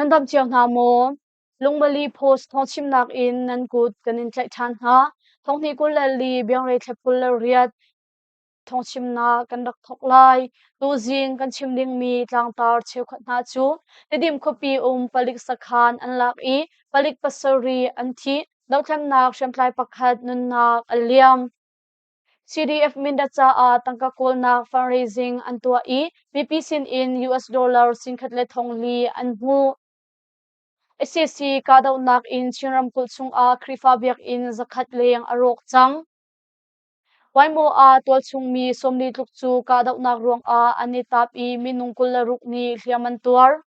Nan dam cio hna maw? Lungmali Post thawngchimnak in nan kut kan in tlaih ṭhan hna. Thonghnih 24 Biangrei thla 28 thawngchimnak kan rak thawk lai. Tuzing kan chim dingmi tlangtar cheukhat hna cu Tedim khuapi um palik sakhan an lak i palik pasarih an thi. Dothlennak hriamtlai pakhat nunnak a liam. CDF Mindat caah tangka kawlnak fundraising an tuah i mipi sin in US dollar 1,400 an hmuh. Sac kahdohnak in Chin ramkulh chungah Khrihfa biakinn 100 leng a rawk cang. Waimo ah tualchung mi 40 tluk cu kahdohnak ruangah an i tap i minung 26 nih hliam an tuar.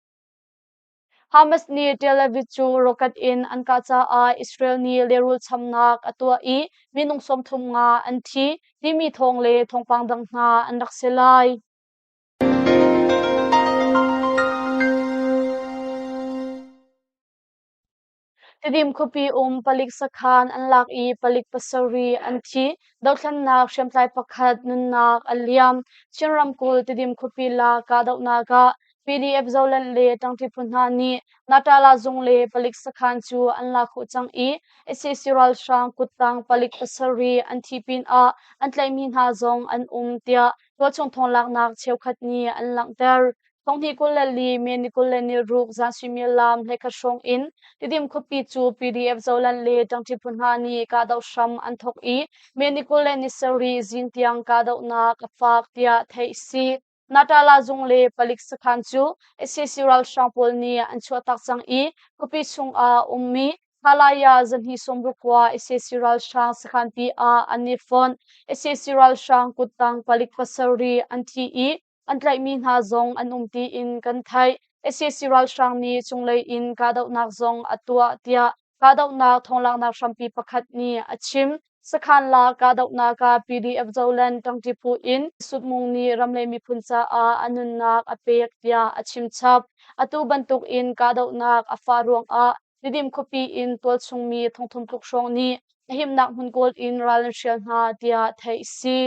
Hamas nih Tel Aviv cu rocket in an kah caah Israel nih lehrul chamnak a tuah i minung 35 an thi timi thawng le thawngpang dang hna an rak si lai. Tidim khuapi um palik sakhan an lak i palik pasarih an thi. Dothlennak hriamtlai pakhat nunnak a liam. Chin ramkulh Tidim khuapi lak kahdohnak ah PDF Zoland le ṭangṭi phu hna nih Natala zung le palik sakhan cu an lak khawh cang i sac ralhrang kuttang palik pasarih an thi pinah an tlaihmi hna zong an um tiah tualchung thawnglaknak cheukhat nih an langhter. Thonghnih 24 May ni 26 zan suimilam 11 hrawng in Tidim khuapi cu PDF Zoland le ṭangṭi phu hna nih kahdoh hram an thawk i May ni 27 zing tiang kahdohnak a fak tiah theih a si. Natala zung le palik sakhan cu sac ralhrang pawl nih an chuahtak cang i khuapi chungah ummi Halaya zahnih sawmruk khua sac ralhrang sakhanpi ah an i fonh. Sac ralhrang kuttang palik pasarih an thi i an tlaihmi hna zong an um tiin kan theih. Sac ralhrang nih cunglei in kahdohnak zong a tuah tiah kahdohnak thawnglaknak hrampi pakhat nih a chim. Sakhan la kahdohnak ah PDF Zoland ṭangṭi phu in Sutmung nih ram le miphun caah a nunnak a pek tiah a chim chap. Atu bantuk in kahdohnak a fah ruangah Tidim khuapi in tualchungmi thongthum tluk hrawng nih a himnak hmun kawl in ral an hrial hna tiah theih a si.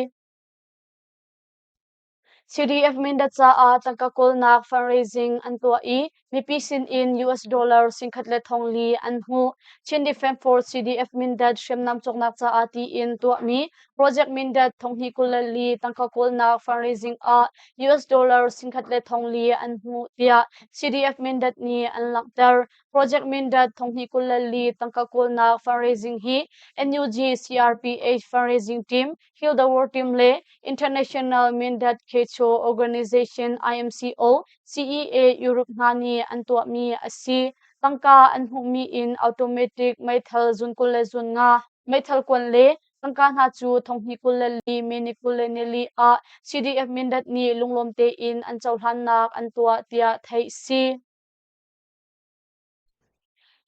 CDF Mindat caah tangka kawlnak fundraising an tuah i mipi sin in US dollar 1,400 an hmuh. Chin Defense Force CDF Mindat hriamnam cawknak caah tiin tuahmi Project Mindat 2024 tangka kawlnak fundraising ah US dollar 1,400 an hmuh tiah CDF Mindat nih an langhter. Project Mindat 2024 tangka kawlnak fundraising hi NUG CRPH fundraising team Heal the World Team le International Mindat Khecho Organization IMCO CEA Europe hna nih an tuahmi a si. Tangka an hmuhmi in automatic meithal zun 25, meithal kuan le tangka hna cu thonghnih 24 minute 24 ah CDF Mindat nih lunglawm tein an cohlannak an tuah tiah theih si.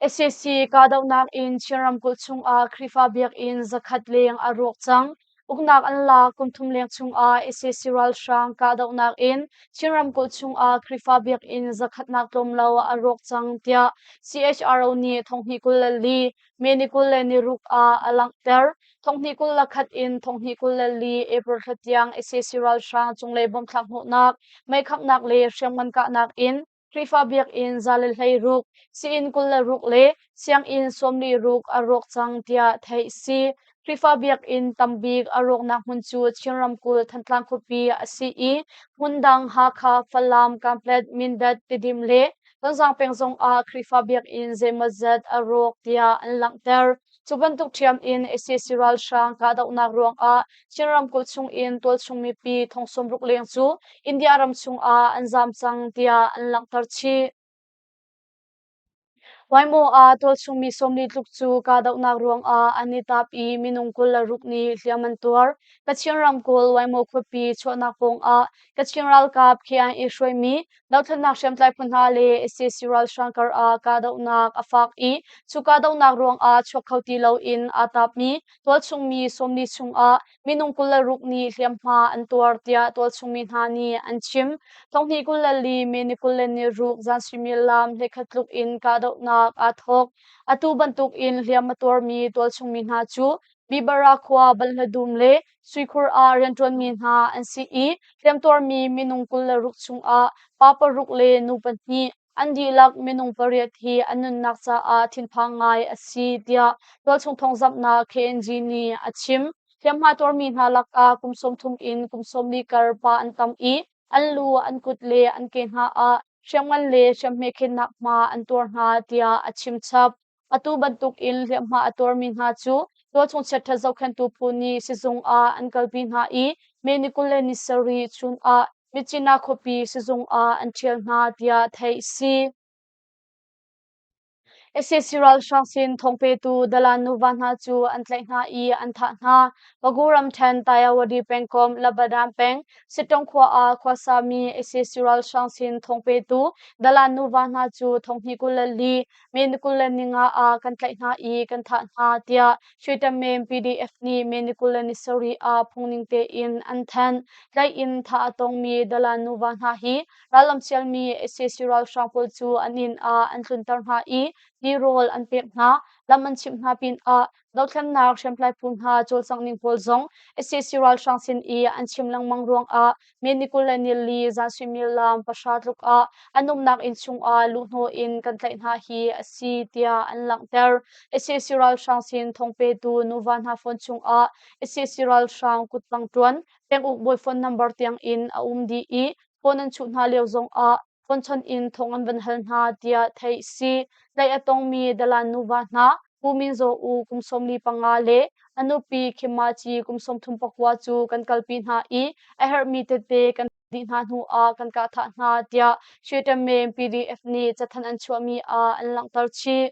Sac kahdohnak in Chin ramkulh chungah Khrihfa biakinn 100 leng a rawk cang. Uknak an lak kum thum leng chungah sac ralhrang kahdohnak in Chin ramkulh chungah Khrihfa biakinn 100 nak tlawm lo a rawk cang tiah CHRO nih thonghnih 24 May ni 26 ah a langhter. Thonghnih 21 in thonghnih 24 April thla tiang sac ralhrang cunglei bomthlak hnawhnak, meikhanghnak le hriamngan kahnak in Khrihfa biakinn 116, sii-inn 26 le sianginn 46 a rawk cang tiah theih a si. Khrihfa biakinn tambik a rawknak hmun cu Chin ramkulh Thantlang khuapi a si i hmundang Hakha, Falam, Kanpetlet, Mindat, Tidim le Tonzang peng zong ah Khrihfa biakinn zeimawzat a rawk tiah an langhter. Cu bantuk ṭhiam in sac ralhrang kahdohnak ruangah Chin ramkulh chungin tualchung mipi thong 60 leng cu India ram chungah an zaam cang tiah an langhter chih. Waimo ah tualchung mi 40 tluk cu kahdohnak ruangah an i tap i minung 26 nih hliam an tuar. Kachin ramkulh Waimo khuapi chuahnak pawngah Kachin ralkap KIA hruaimi dothlennak hriamtlai phu hna le sac ralhrang kar ah kahdohnak a fak i cu kahdohnak ruangah chuak kho ti loin aa tapmi tualchung mi 40 chungah minung 26 nih hliamhma an tuar tiah tualchung mi hna nih an chim. Thonghnih 24 May ni 26 zan suimilam 11 tluk in kahdohnak aa thawk. Atu bantuk in hliam a tuarmi tualchung mi hna cu Bibara khua Balhladum le Suikhur ah rianṭuanmi hna an si i hliamtuarmi minung 26 chungah pa paruk le nu pahnih. An dihlak minung pariat hi an nunnak caah thinphang ngai a si tiah tualchung thawngzamhnak KNG nih a chim. Hliamhma tuarmi hna lakah kum 30 in kum 40 kar pa an tam i an lu, an kut le an ke hna ah hriamngan le hriamhme khennak hma an tuar hna tiah a chim chap. Atu bantuk in hliamhma a tuarmi hna cu tualchung chiaṭhat zohkhenhtu phu nih sizung ah an kalpi hna i May ni 27 chun ah Myitkyina khuapi sizung ah an ṭhial hna tiah theih a si. Sac ralhrang sin thawngpetu dalan nuva hna cu an tlaih hna i an thah hna. Bagu ramṭhen Tayawadi pengkomh Labadan peng Sittong khua ah khuasami sac ralhrang sin thawngpetu dalan nuva hna cu thonghnih 24 May ni 25 ah kan tlaih hna i kan thah hna tiah Shwetamen PDF nih May ni 27 ah phungning tein an thanh. Tlaih in thah a tongmi dalan nuva hna hi rallam sialmi sac ralhrang pawl cu an inn ah an tlunter hna i tirawl an pek hna, lam an chimh hna pinah dothlennak hriamtlai phu hna cawlcangh ning pawl zong sac ralhrang sin i an chim lengmang ruangah May ni 24 zan suimilam 9 tluk ah an umnak inn chungah luhhnawh in kan tlaih hna hi a si tiah an langhter. sac ralhrang sin thawngpetu nuva hna phone chungah sac ralhrang kuttang ṭuan penguk bawi phone number tiang in a um dih i phone an chuh hna lio zongah phone chawnh in thawng an van hal hna tiah theih si. Tlaih a tongmi dalan nuva hna Pu Min Zaw U kum 45 le a nupi Khim Ma Ci kum 39 cu kan kalpi hna i a herhmi tete kan dih hna hnu ah kan kah thah hna tiah Shwetamen PDF nih cathanh an chuahmi ah an langhter chih.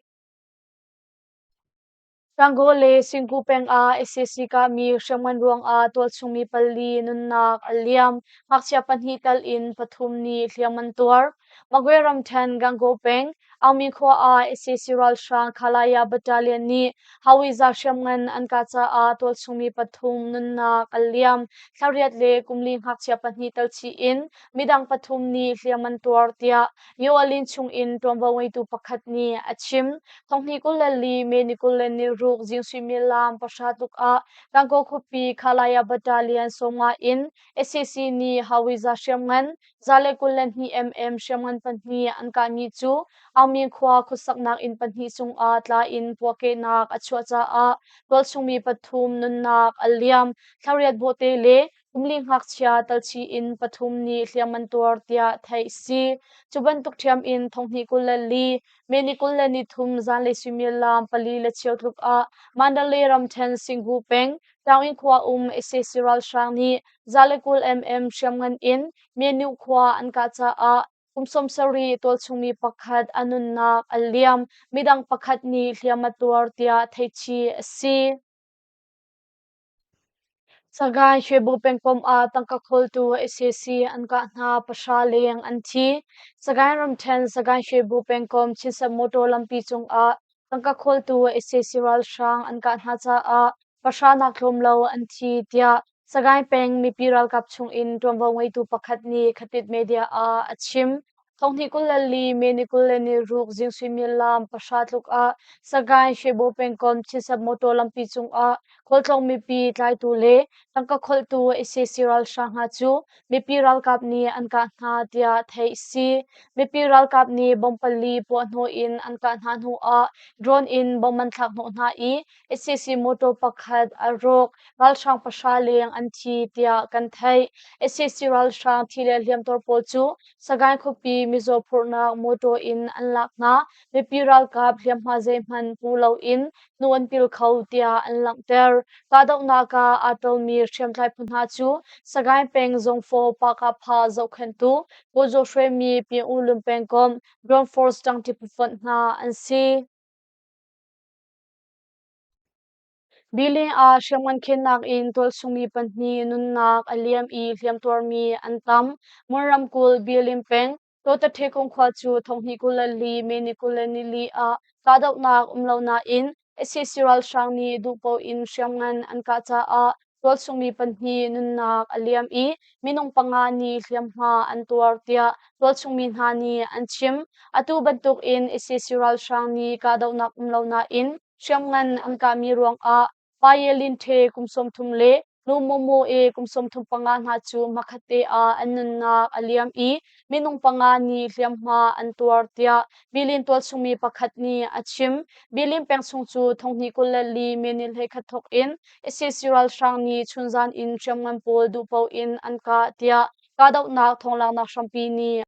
Gangaw le Singku peng ah sac kahmi hriamngan ruangah tualchung mi pali nunnak a liam. Ngakchia pahnih tal in pathum nih hliam an tuar. Magwe ramṭhen Gangaw peng Aungmi khua ah sac ralhrang Khalaya Battalion nih Hawiza hriamngan an kah caah tualchung mi pathum nunnak a liam. Thla riat le kum li ngakchia pahnih tal chih in midang pathum nih hliam an tuar tiah Yoalin chungin ṭuanvo ngeitu pakhat nih a chim. Thonghnih 24 May ni 26 zing suimilam 9 tluk ah Gangaw khuapi Khalaya Battalion 50 in sac nih Hawiza hriamngan 122 mm hriamngan pahnih an kahmi cu Aungmyin khua khuasaknak inn pahnih cungah tla in puahkehnak a chuah caah tualchungmi pathum nunnak a liam. Thlariat bawhte le Kumli ngakchia talchi in pathum nih hliam an tuar tiah theih a si. Cu bantuk ṭhiam in thonghnih 24 May ni 23 zanlei suimilam 4 le cheu tluk ah Mandalay ramṭhen Singhu peng Taungin khua um sac ralhrang nih 120 mm hriamngan in Myenu khua an kah caah kum 70 tualchungmi pakhat a nunnak a liam. Midang pakhat nih hliam a tuar tiah theihchih a si. Sagaing Shwebu pengkomh ah tangka khawltu sac an kah hna pahra leng an thi. Sagaing ramṭhen Sagaing Shwebu pengkomh Chinset motor lampi cungah tangka khawltu sac ralhrang an kah hna caah pahra nak tlawm lo an thi tiah Sagaing peng mipi ralkap chungin ṭuanvo ngeitu pakhat nih Khatit Media ah a chim. Thonghnih 24 May ni 26 zing suimilam 9 tluk ah Sagaing Shwebo pengkomh Chinset motor lampi cungah khualtlawng mipi tlaitu le tangka kholhtu sac ralhrang hna cu mipi ralkap nih an kah hna tiah theih a si. Mipi ralkap nih bomb pali puahhnawh in an kah hna hnu ah drone in bomb an thlak hnawh hna i sac motor pakhat a rawk, ralhrang pahra leng an thi tiah kan theih. Sac ralhrang thi le hliamtuar pawl cu Sagaing khuapi mizaw phurhnak motor in an lak hna. Mipi ralkap hliamhma zeihmanh hmu loin hnu an pil kho tiah an langhter. Kahdohnak ah aa telmi hriamtlai phu hna cu Sagaing peng Zongfaw Pahkahpha zohkhenhtu Kawlzaw hruaimi Pyin U Lun pengkomh Ground Force ṭangṭi phufonh hna an si. Billing ah hriamngan khennak in tualchungmi pahnih nunnak a liam i hliamtuarmi an tam. Mon ramkulh Bilin peng Tawtaṭhekung khua cu thonghnih 24 May ni 24 ah kahdohnak um lo nain sac ralhrang nih duhpoh in hriamngan an kah caah tualchungmi pahnih nunnak a liam i minung panga nih hliamhma an tuar tiah tualchungmi hna nih an chim. Atu bantukin sac ralhrang nih kahdohnak um lo nain hriamngan an kahmi ruangah Payelin Htwe kum 30 le Nu Maw Maw e kum 35 hna cu hmakhatte ah an nunnak a liam i minung panga nih hliamhma an tuar tiah Bilin tualchungmi pakhat nih a chim. Bilin peng chung cu thonghnih 24 May 21 thawk in sac ralhrang nih chunzan in hriamngan pawl duhpoh in an kah tiah kahdohnak thawnglaknak hrampi nih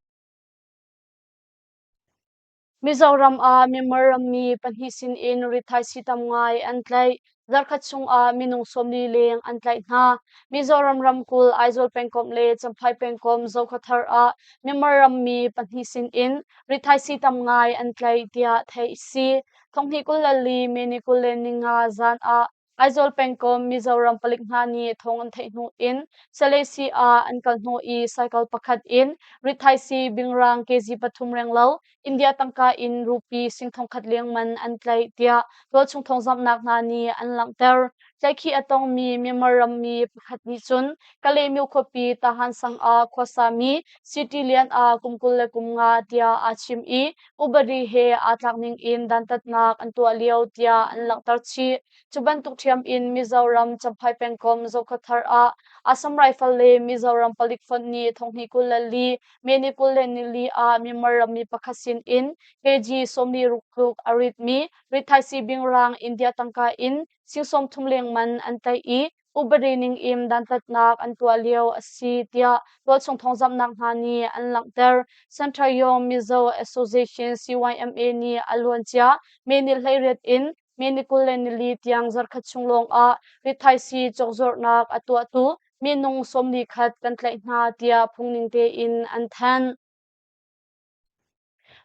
Mizoram ah Myanmar rammi pahnih sinin rithaisii tam ngai an tlaih. Zarkhat chungah minung 40 leng an tlaih hna. Mizoram ramkulh Aizawl pengkomh le Champhai pengkomh Zokhawthar ah Myanmar rammi pahnih sinin rithaisii tam ngai an tlaih tiah theih a si. Thonghnih 24 May ni 25 zan ah Aizawl pengkomh Mizoram palik hna nih thawng an theih hnu in Salesi ah an kal hnawh i cycle pakhat in rithaisii bingrang kg pathum renglo India tangka in rupee sing thongkhat leng man an tlaih tiah tualchung thawngzamhnak hna nih an langhter. Tlaihkhih a tongmi Myanmar rammi pakhat nih cun Kalaymyo khuapi Tahan sang ah khuasami City Lian ah kum 25 tiah aa chim i upadi he aa tlak ning in dantatnak an tuah lio tiah an langhter chih. Cu bantuk ṭhiam in Mizoram Champhai pengkomh Zokhawthar ah Assam Rifle le Mizoram palik fonh nih thonghnih 24 May ni 24 ah Myanmar rammi pakhat sin in kg 46 tluk a ritmi rithaisii bingrang India tangka in sing 30 leng man an tlaih i upadi ning in dantatnak an tuah lio a si tiah tualchung thawngzamhnak hna nih an langhter. Central Yong Mizo Association CYMA nih a luancia May ni 18 in May ni 24 tiang zarkhat chung lawng ah rithaisii cawkzuarhnak a tuahtu minung 41 kan tlaih hna tiah phungning tein an thanh.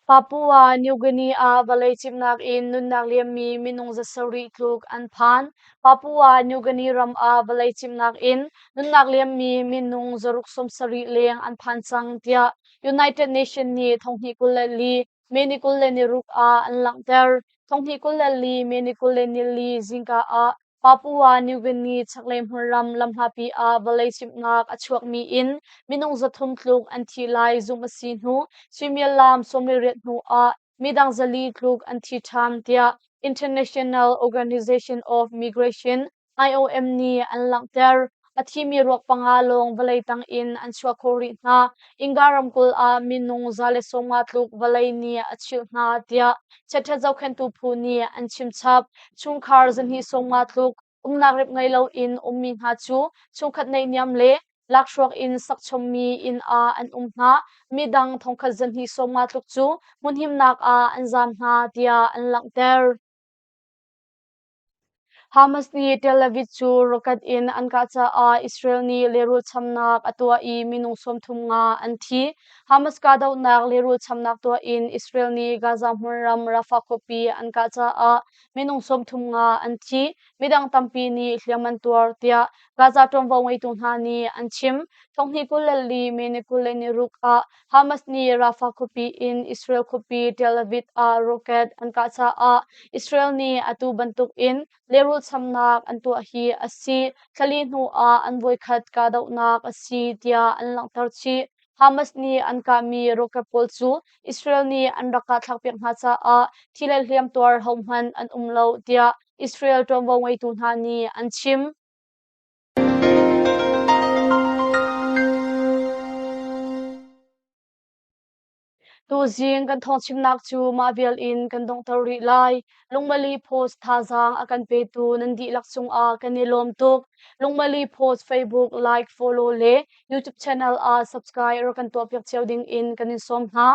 Papua New Guinea ah vawlei cimnak in nunnak liammi minung 700 tluk an phan. Papua New Guinea ram ah vawlei cimnak in nunnak liammi minung 670 leng an phan cang tiah United Nations nih thonghnih 24 May ni 26 ah an langhter. Thonghnih 24 May ni 24 zingka ah Papua New Guinea chaklei hmunram lamhlapi ah vawlei cimhnak a chuakmi in minung 300 tluk an thi lai zumh a si hnu suimilam 18 hnu ah midang 400 tluk an thi ṭhan tiah International Organization of Migration IOM nih an langhter. A thimi ruak panga lawng vawlei tang in an chuah khawh rih hna. Inga ramkulh ah minung 150 tluk vawlei nih a chilh hna tiah chiaṭhat zohkhenhtu phu nih an chim chap. Chungkhar 250 tluk umnak rep ngei loin ummi hna cu chungkhat naihniam le lakhruak in sakchommi inn ah an um hna. Midang thongkhat 250 tluk cu hmunhimnak ah an zaam hna tiah an langhter. Hamas nih Tel Aviv cu rocket in an kah caah Israel nih lehrul chamnak a tuah i minung 35 an thi. Hamas kahdohnak lehrul chamnak tuah in Israel nih Gaza hmunram Rafah khuapi an kah caah minung 35 an thi. Midang tampi nih hliam an tuar tiah Gaza ṭuanvo ngeitu hna nih an chim. Thonghnih 24 May ni 26 ah Hamas nih Rafah khuapi in Israel khuapi Tel Aviv ah rocket an kah caah Israel nih atu bantuk in lehrulh chamnak an tuah hi a si. Thlali hnu ah an voikhat kahdohnak a si tiah an langhter chih. Hamas nih an kahmi rocket pawl cu Israel nih an rak kahthlakpiak hna caah thi le hliamtuar hohmanh an um lo tiah Israel ṭuanvo ngeitu hna nih an chim. Tuzing kan thawngchimnak cu mah vial in kan donghter rih lai. Lungmali Post thazaang a kan petu nan dihlak cungah kan i lawm tuk. Lungmali Post Facebook like, follow le YouTube channel ah subscribe rak kan tuahpiak cio ding in kan in sawm hna.